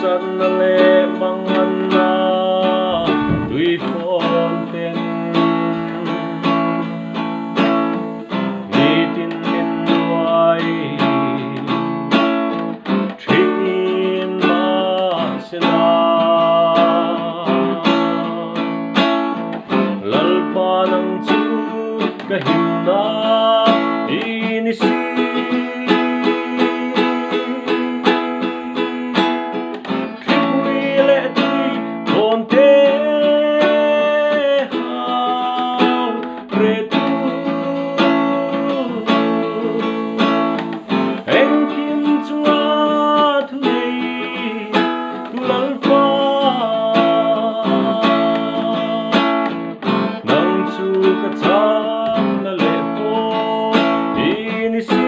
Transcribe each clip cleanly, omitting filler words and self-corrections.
Harsatna leh manganna tui fawn ten nitin min nuai thin mahsela Lalpa nang chu ka himna i ni si. Thlipui leh tui thawn te hau re tu. Engkim chunga thu nei tu Lalpa. Nang chu ka chakna leh pawh i ni si.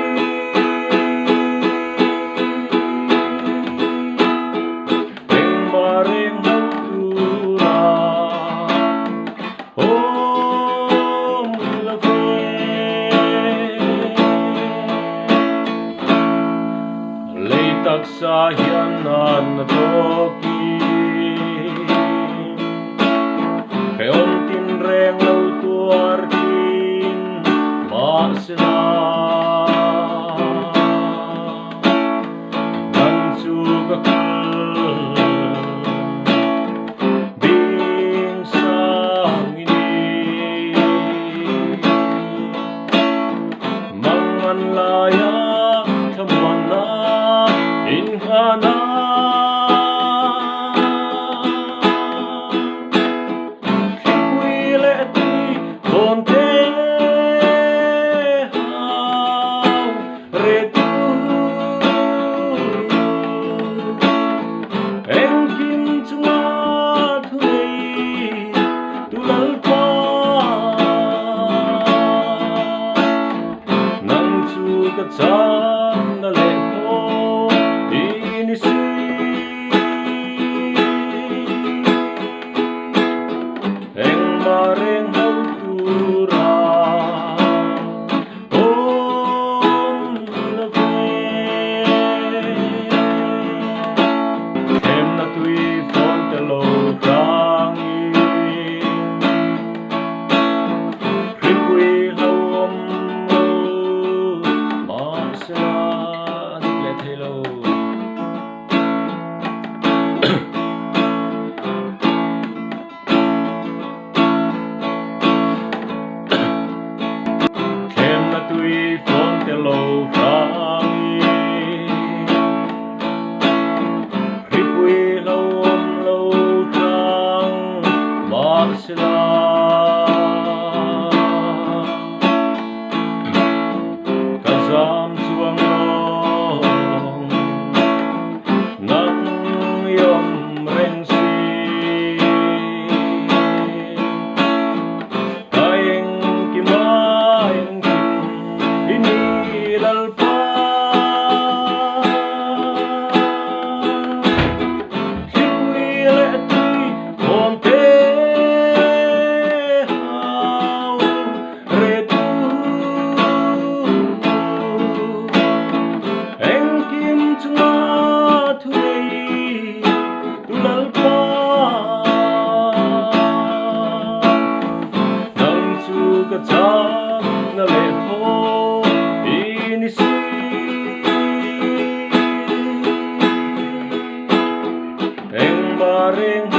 Engmah reng hauh tura awm lo ve. Lei taksa hian natna tawkin hrehawm tinreng lo tuar thin mahsela Nang chu ka kal bing sang i ni. Mang an laia thlamuanna inngahna. Thlipui leh tui thawn te hau re tu. Engkim chunga thu nei tu Lalpa. Nang chu ka chakna leh pawh i ni si. Engmah reng hauh tura awm lo ve. Themna tui fawn te lo hrangin hripui hlauhawm lo mahsela a dik leh thei lo. Thlemna tui fawn te lo hrangin hripui lo awm lo hrang mahsela. Ka zam chuang lawng nang i awm reng si. Ka engkim a engkim i ni Lalpa. Thlipui leh tui thawm te hau re tu. Engkim chunga thu nei tu Lalpa. Nang chu ka chakna leh thaw i ni si. Engmah reng.